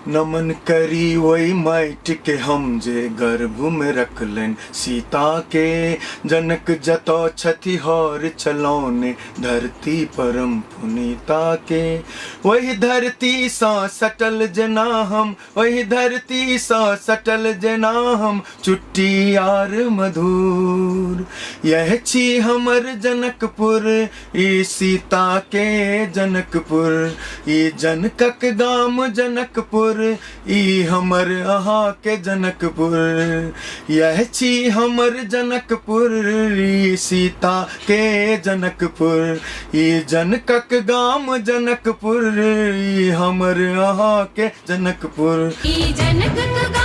नमन करी ओहि माटिके हम जे गर्भमे रखलनि सीताके। जनक जतऽ छथि हर चलौने धरती परम पुनीता के। ओहि धरतीसँ सटल जेना हम, ओहि धरतीसँ सटल जेना हम चुट्टी आर मधुर। यह छी हमर जनकपुर, ई सीता के जनकपुर, ई जनकक गाम जनकपुर, ई हमर अहाँ के जनकपुर। यह छी हमर जनकपुर, ई सीता के जनकपुर, ई जनकक गाम जनकपुर, ई हमर अहाँ के जनकपुर। ई जनकक गाम।